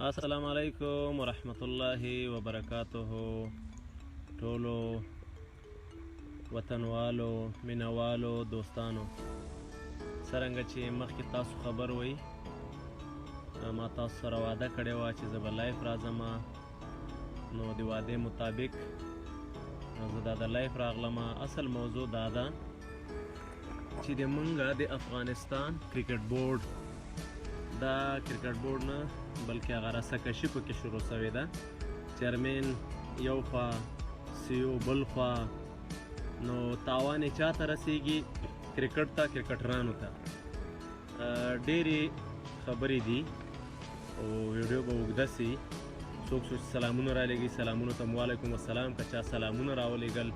السلام علیکم ورحمت الله وبرکاته. ټولو وطنوالو، مینوالو، دوستانو، څرنګه چې مخکې تاسو خبر وئ، ما تاسو سره وعده کړې وه چې زه به live راځم. نو د وعدې مطابق زه دا د live راغلم. اصل موضوع دا ده چې د مونږه د افغانستان کرکټ بورډ، دا کرکټ بورډ نه بلکې هغه رسکشي پکې شروع شوې ده. چیرمن یو خوا، سیو بل خوا، نو تاوان یې چاته رسیږي؟ کرکټ ته، کرکټرانو ته. ډېرې خبرې دي او ویډیو به اوږده سي. څوک څوک سلامونه رالیږي، سلامونو ته وعلیکم السلام. که چا سلامونه راولېږل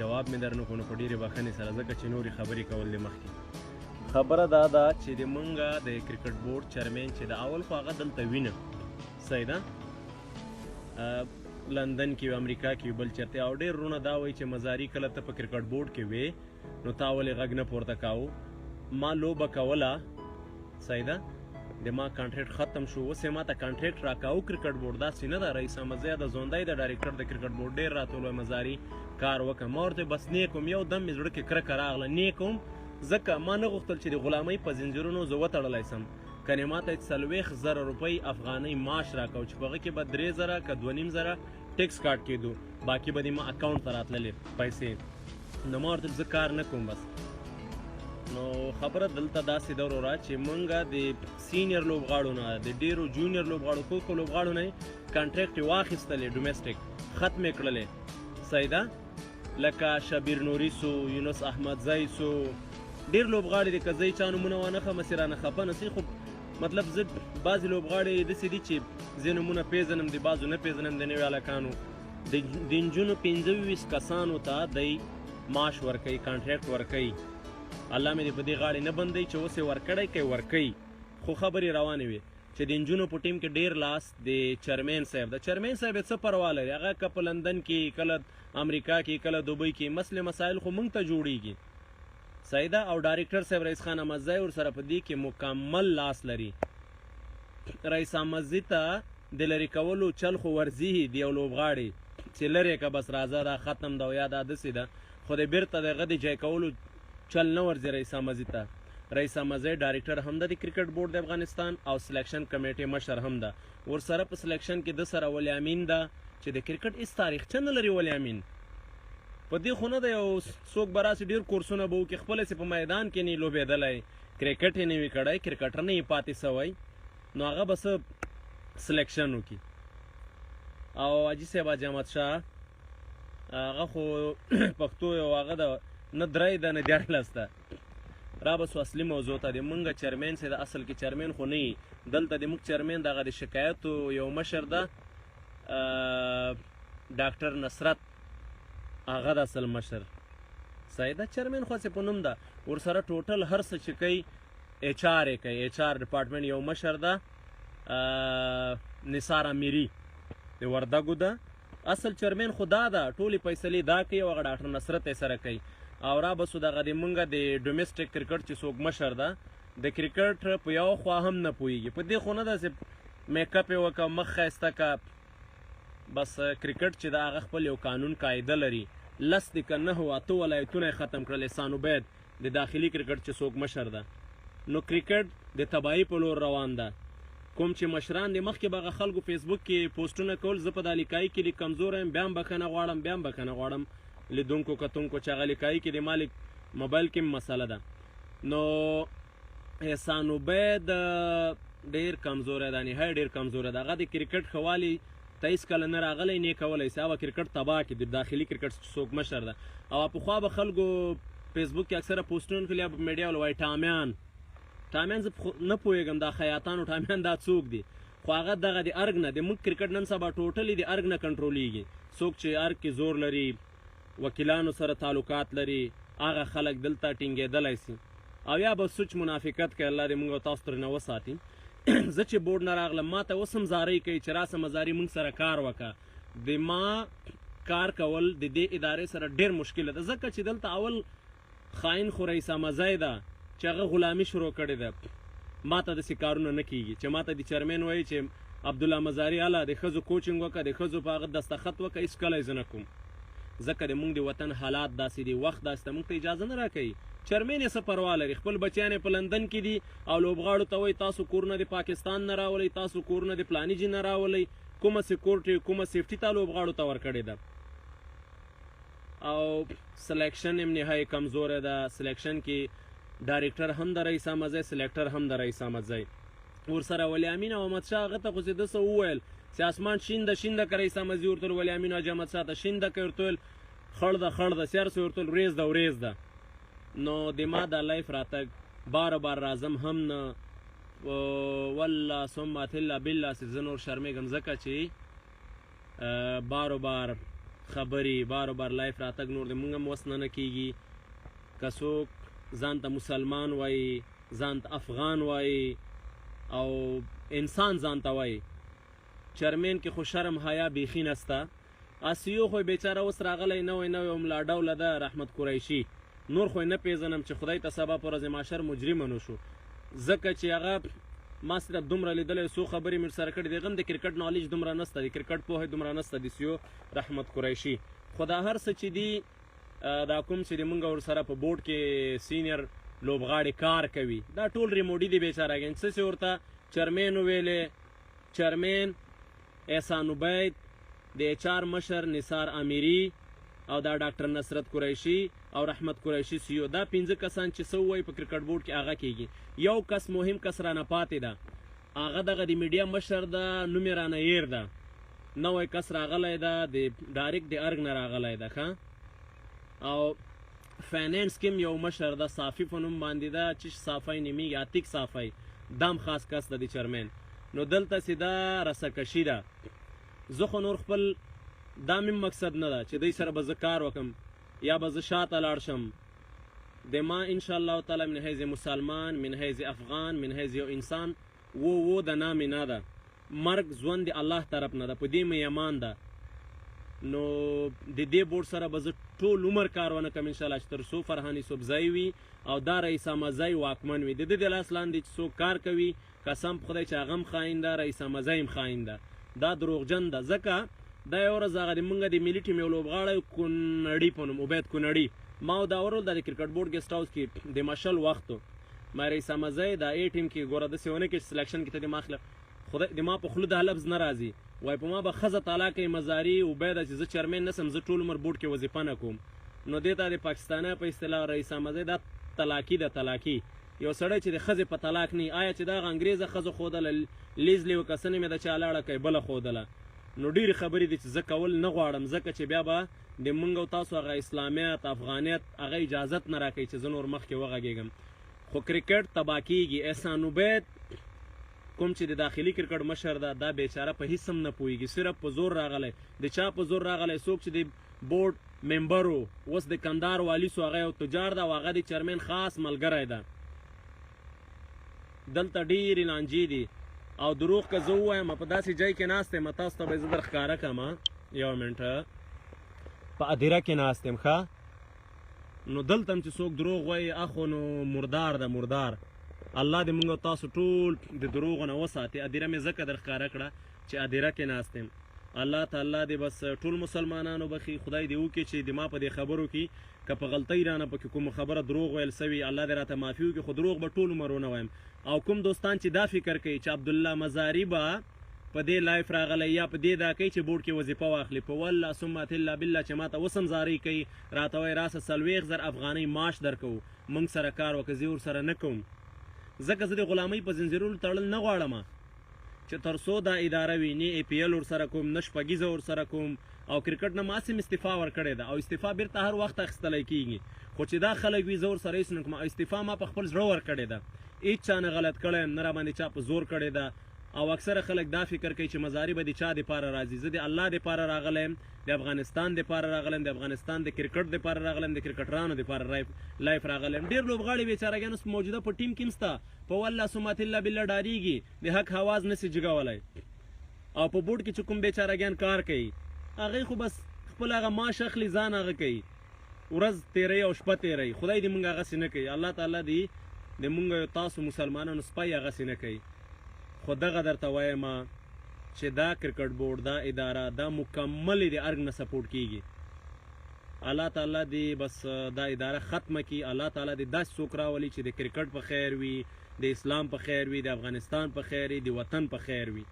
جواب مې درنه کړو، نو په ډېرې بخښنې سره، ځکه چې نورې خبرې کول دي مخکې. خبره دا ده چې د مونږه د کرکټ بورډ چیرمن چې د اول خو هغه دلته وینه، صحیح ده، لندن کې وي، امریکا کې وي، بل چېرته. او ډېر وروڼه دا وایي چې مزاري کله ته په کرکټ بورډ کې وې نو تا ولې غږ نه پورته کاوه؟ ما لوبه کوله، صحیح ده، د ما کانټریکټ ختم شو، اوس یې ما ته کانټریکټ راکاو کرکټ بورډ. داسې نه ده، رئیس احمدزی د زوندی د ډایرکټر د کرکټ بورډ ډېر راته وویل مزاري کار وکړه. ما ورته بس نه کوم، یو دم مې زړه کې کرکه راغله، نه کوم، ځکه ما نه غوښتل چې د غلامۍ په زنځیرونو زه وتړلی سم. کنې ما ته یې 40,000 روپۍ افغانۍ معاش راکاو چې په هغه کې به 3,000 که 2,500 ټیکس کاټ کېدو، باقي به د ما اکاونټ ته راتللې پیسې. نو ما ورته زه کار نه کوم بس. نو خبره دلته داسې ده وروره چې مونږه د senior لوبغاړو نه، د ډېرو junior لوبغاړو، ښو ښو لوبغاړو نه کانټریکټ یې واخیستلې، domestic ختمې کړلې، صحیح ده، لکه شبیر نوري سو، یونس احمدزی سو، ډېر لوبغاړي دي. که زه یې چا نومونه وانه خم سي رانه خفه نه سي، خو مطلب زه بعضې لوبغاړي داسې دي چې زه نومونه پېژنم، د بعضو نه پېژنم. د نوي هلکانو د نجونو 25 کسانو ته دی معاش ورکوي، کانټریکټ ورکوي. الله مې دې په دې غاړې نه بندوي چې اوس یې ورکړی که یې ورکوي، خو خبرې روانې وي چې د نجونو په ټیم کې ډېر لاس د چرمین صاحب ده. چرمین صاحب یې څه پروا لري؟ هغه که په لندن کې، کله امریکا کې، کله دوبۍ کې، مسلې مسایل خو موږ ته جوړیږي، صحیح ده. او ډایرکټر صاحب رئیس خان احمدزی ورسره په دې کې مکمل لاس لري. رئیس احمدزي ته د لرې کولو چل خو ورځي د یو لوبغاړي چې لرې که بس راځه دا ختم ده او یا دا داسې ده، خو د بیرته د هغه د جای کولو چل نه ورځي رئیس احمدزي ته. رئیس احمدزی ډایرکټر هم ده د کرکټ بورډ د افغانستان او سلیکشن کمیټې مشر هم ده. ورسره په سلیکشن کې د سره ولي امین ده چې د کرکټ هېڅ تاریخچه نه لري. ولي امین په دې خو نه دی یو څوک به راسي ډېر کورسونه به وکړي، خپله چې په میدان کې نه لوبېدلی، کرکټ یې نه وي کړی، کرکټر نه یې پاتې سوی، نو هغه به څه سلیکشن وکړي. او حاجي صاحب حاجي احمد شاه هغه خو پښتو یو هغه ده، نه درې ده نه 13 ده. را به سو اصلي موضوع ته. د مونږ چرمین چې د اصل کې چرمین خو نه یي، دلته د موږ چرمین دغه د شکایتو یو مشر ده، ډاکټر نصرت، هغه د اصل مشر، صحیح ده. چرمین خو هسې په نوم ده، ورسره ټوټل هر څه چې کوي ایچ آر یې کوي. ایچ آر ډپارټمنټ یو مشر ده، نثار امیري د وردګو ده. اصل چرمین خو دا ده، ټولې فیصلې دا کوي او هغه ډاکټر نصرت یې سره کوي. او را به سو دغه د مونږه د ډومېسټک کرکټ چې څوک مشر ده، د کرکټ په یو خوا هم نه پوهېږي. په دې خو نه ده چې میک اپ یې وکړه، مخ ښایسته که، بس کرکټ چې ده هغه خپل یو قانون قاعده لري. لس دي که نهو اتو ولایتونه یې ختم کړل. احسان عبید د داخلي کرکټ چې څوک مشر ده، نو کرکټ د تباهي په لور روان ده. کوم چې مشران دي، مخکې به هغه خلکو فیسبوک کې پوسټونه کول، زه په دا لیکایي کې لیک کمزوری یم، بیا هم بښنه غواړم، بیا هم بښنه غواړم لیدونکو کتونکو چې هغه لیکایي کې د ما لیک موبایل کې مسله ده. نو احسان عبید ډېر کمزوری ده، نهایت ډېر کمزوری ده. هغه د کرکټ ښه والي ته هېڅ کله نه راغلی، نه یې کولی سي. هغه کرکټ تباه کړي، د داخلي کرکټ څوک مشر ده. او پخوا به خلکو فیسبوک کې اکثره پوسټونه کړي، یا په میډیا ول وایي ټامیان، ټامیان زه نه پوهېږم دا خیاطانو ټامیان دا څوک دي، خو هغه دغه د ارګ نه، د موږ کرکټ نن سبا ټوټلي د ارګ نه کنټرولېږي. څوک چې ارګ کې زور لري، وکیلانو سره تعلقات لري، هغه خلک دلته ټینګېدلی سي. او یا به سوچ منافقت کوي، الله دې موږ او تاسو ترېنه وساتي. زه چې بورډ نه راغلم ما ته اوس هم زارۍ کوي چې راسه مزاري موږ سره کار وکړه. د ما کار کول د دې ادارې سره ډېر مشکل ده، ځکه چې دلته اول خاین خو رئیس احمدزی ده چې هغه غلامي شروع کړې ده. ما ته داسې کارونه نه کیږي چې ما ته د چرمین وایي چې عبدالله مزاري اله د ښځو کوچنګ وکه، د ښځو په هغه دستخط وکه، هیڅ کله یې زه نه کوم، ځکه د مونږ د وطن حالات داسې دي، وخت داسې ده، مونږ ته اجازه نه راکوي. چرمین یې څه پروا لري، خپل بچیان یې په لندن کې دي او لوبغاړو ته وایي تاسو کورونه د پاکستان نه راولئ، تاسو کورونه د پلاني جي نه راولئ، کومه سیکورټي کومه سیفټي تا لوبغاړو ته ورکړې ده؟ او سلیکشن هم نهایي کمزوری ده. سلیکشن کې ډایریکټر هم د رئیس احمدزی، سلیکټر هم د رئیس احمدزی، ورسره ولي امین او احمد شاه. هغه ته خو چې ده څه وویل چې اسمان شین ده شین ده که رئیس احمدزي ورته ویل، ولي امین او حاجي احمد شاه ته شین ده که ورته ویل خړ ده خړ ده، چې هر څه ورته ویل ورېځ ده ورېځ ده. نو د ما دا لایف راتګ بار بار راځم هم نه، والله ثم تلا بالله چې زه نور شرمېږم، ځکه چې بار بار خبرې بار بار لایف راتګ نور د مونږ هم وس نه نه کېږي. که څوک ځان ته مسلمان وایي، ځان ته افغان وایي او انسان ځان ته وایي، چرمین کې خو شرم حیا بیخي نسته. اسیو خو بیچاره اوس راغلی نوی نوی او ملا ډوله ده رحمت قریشي، نور خو یې نه پېژنم چې خدای ته سبا په ورځ معاشر مجرمه نه شو، ځکه چې هغه ما صرف دومره لیدلی، څو خبرې مې ورسره کړې، د هغه هم د کرکټ نالج دومره نسته، د کرکټ پوهه دومره نسته د سیو رحمت قریشي. خو دا هر څه چې دي، دا کوم چې د مونږ ورسره په بورډ کې سینیر لوبغاړي کار کوي، دا ټول ریموډي دي بیچارهګان. څه چې ورته چرمین وویلې، چرمین احسان عبید، د اچ آر مشر نثار امیري او دا ډاکټر نصرت قریشي او رحمت قریشي سیو، دا 5 کسان چې څه ووایي په کرکټ بورډ کې هغه کېږي. یو کس مهم کس رانه پاتې ده، هغه دغه د میډیا مشر ده، نوم یې رانه هېر ده، نوی کس راغلی ده، د ډایرکټ د ارګ نه راغلی ده. ښه، او فاینانس کې هم یو مشر ده، صافي په نوم باندې ده، چې صافی نومېږي، عتیق صافی، دا هم خاص کس ده د چرمین. نو دلته چې دا رسکشي ده، زه خو نور خپل دا مې مقصد نه ده چې دوی سره به زه کار وکم یا به زه شاته لاړ شم. د ما ان شاء الله تعالی من حیث مسلمان، من حیث افغان، من حیث یو انسان و و د نامې نه ده، مرګ ژوند د الله طرف نه ده، په دې مې ایمان ده. نو د دې بورډ سره به زه ټول عمر کار ونه کړم ان شاء الله، چې تر څو فرهان یوسفزی وي او دا رئیس احمدزی واکمن وي، د ده د لاس لاندې چې څوک کار کوي، قسم په خدای چې هغه هم خاین ده، رئیس احمدزی هم خاین ده، دا دروغجن ده. ځکه دا یوه ورځ هغه د مونږ د ملي ټیم یو لوبغاړی کونړي په نوم، عبید کونړي، ما او دا ورول دا د کرکټ بورډ ګیسټ هاوس کې د مشل وخت و، ما رئیس احمدزی دا ای ټیم کې ګوره داسې ونه کړي چې سلیکشن کې ته دې ما اخله، خدای د ما په خوله دا لفظ نه راځي، وایي په ما به ښځه طلاق کوي مزاري عبیده چې زه چرمین نه سم، زه ټول عمر بورډ کې وظیفه نه کوم. نو دې ته د پاکستاني په اصطلاح رئیس احمدزی دا طلاقي ده، طلاقي یو سړی چې د ښځې په طلاق نه، آیا چې دا هغه انګرېزه ښځه ښودله لیزلې وکړه، څه نوم یې ده چې لاړه که یې بله ښودله. نو ډېرې خبرې دي چې زه کول نه غواړم، ځکه چې بیا به د مونږ او تاسو هغه اسلامیت افغانیت هغه اجازت نه راکوي چې زه نور مخکې وغږېږم. خو کرکټ تباه کېږي. احسان عبید کوم چې د داخلي کرکټ مشر ده، دا بیچاره په هیڅ هم نه پوهېږي، صرف په زور راغلی. د چا په زور راغلی؟ څوک چې د بورډ ممبر و، اوس د کندهار والي سو، هغه یو تجار ده او هغه د چرمین خاص ملګری ده. دلته ډېرې لانجې دي او دروغ که زه ووایم، په داسې ځای کې ناست یم، تاسو ته به یې زه در ښکاره کړم. یو منټ، په ادیره کې ناست یم. ښه، نو دلته هم چې څوک دروغ وایي، اخو نو مردار ده، مردار. الله دې موږ تاسو ټول د دروغو نه وساتي. ادیره مې ځکه در ښکاره کړه چې ادیره کې ناست یم. الله تعالی دې بس ټول مسلمانانو بخي، خدای دې وکړي چې د ما په دې خبرو کې که په غلطۍ رانه پکې کومه خبره دروغ ویل سوي، الله دې راته معافي وکړي، خو دروغ به ټول عمر ونه وایم. او کوم دوستان چې دا فکر کوي چې عبدالله مزاري به په دې لایف راغلی یا په دې دا کوي چې بورډ کې وظیفه واخلي، په والله ثم تلا بالله چې ما ته اوس هم زارۍ کوي، راته وایي راسه 40,000 افغانۍ معاش درکوو، موږ سره کار وکړه، زه ورسره نه کوم، ځکه زه د غلامۍ په زنځیرونو تړل نه غواړم چې تر څو دا اداره وي، نه ای پي ایل ورسره کوم، نه شپږیزه ورسره کوم. او کرکټ نه ما هسې هم استعفا ورکړې ده، او استعفا بیرته هر وخت اخیستلی کېږي، خو چې دا خلک وي زه ورسره هېڅ نه کوم. او استعفا ما په خپل زړه ورکړې ده، هېڅ چا نه غلط کړی یم، نه راباندې چا په زور کړې ده. او اکثره خلک دا فکر کوي چې مزاري به د چا دپاره راځي، زه د الله دپاره راغلی یم، د افغانستان دپاره راغلی یم، د افغانستان د کرکټ دپاره راغلی یم، د کرکټرانو دپاره لایف راغلی یم. ډېر لوبغاړي بیچارهګان اوس موجوده په ټیم کې هم سته، په والله ثم تلا بالله ډارېږي، د حق اواز نه سي جګولی. او په بورډ کې چې کوم بیچارهګان کار کوي، هغوی خو بس خپل هغه معاش اخلي، ځان هغه کوي، ورځ تېروي او شپه تېروي. خدای دې موږ هغسې نه کوي، الله تعالی دې د موږ تاسو مسلمانانو سپی هغسې نه کوي. خو دغه درته وایم چې دا کرکټ بورډ، دا اداره، دا مکمل د ارګ نه سپورټ کیږي. الله تعالی دې بس دا اداره ختمه کړي. الله تعالی دې داسې څوک راولي چې د کرکټ په خیر وي، د اسلام په خیر وي، د افغانستان په خیر وي، د وطن په خیر وي.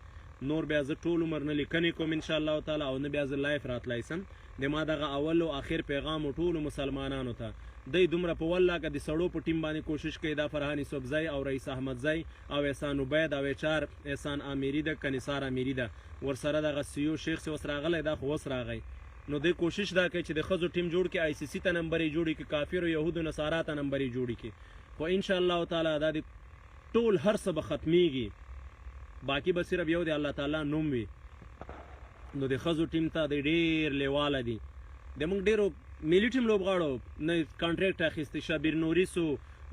نور بیا زه ټول عمر نه لیکنې کوم ان شاء الله تعالی، او نه بیا زه live راتلای سم. د ما دغه اول او اخر پیغام ټولو مسلمانانو ته دی، دومره په والله که د سړو په ټیم باندې کوشش کوي، دا فرهان یوسفزی او رئیس احمدزی او احسان عبید او اچار احسان امیری ده، کنیسار امیری ده، ورسره دغه سیو شیخ چې اوس راغلی دا خو اوس راغی، نو دی کوشش دا کوي چې د ښځو ټیم جوړ کړي، آی سي سي ته نمبرې جوړې کړي، کافرو یهودو نصارا ته نمبرې جوړې کړي. خو ان شاء الله تعالی دا د ټول هر څه به ختمیږي، باقي به صرف یو د الله تعالی نوم وي. نو د ښځو ټیم ته دی ډېر لیواله دي. د موږ ډېرو ملي ټیم لوبغاړو نه کانټریکټ اخیستی، شبیر نوري سو،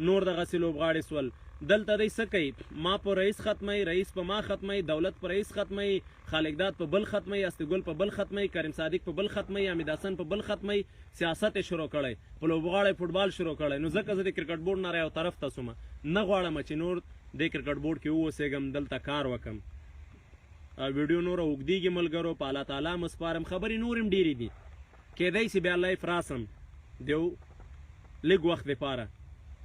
نور دغسې لوبغاړي سول. دلته دی څه کوي، ما په رئیس ختموي، رئیس په ما ختموي، دولت په رئیس ختموي، خالقداد په بل ختموي، استګل په بل ختموي، کریم صادق په بل ختموي، حمید حسن په بل ختموي. سیاست یې شروع کړی، په لوبغاړی فوټبال شروع کړی. نو ځکه زه د کرکټ بورډ نه یو طرف ته سوم، نه غواړم چې نور د کرکټ بورډ کې واوسېږم، دلته کار وکم. ویډیو نوره اوږدېږي ملګرو، په الله تعالی مو سپارم. خبرې نورې هم ډېرې دي، کېدای سي بیا live راسم د یو لږ وخت دپاره.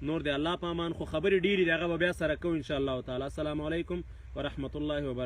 نور د الله په امان، خو خبرې ډېرې دي، هغه به بیا سره کوو ان شاء الله تعالی. السلام علیکم ورحمة الله وبرکاته.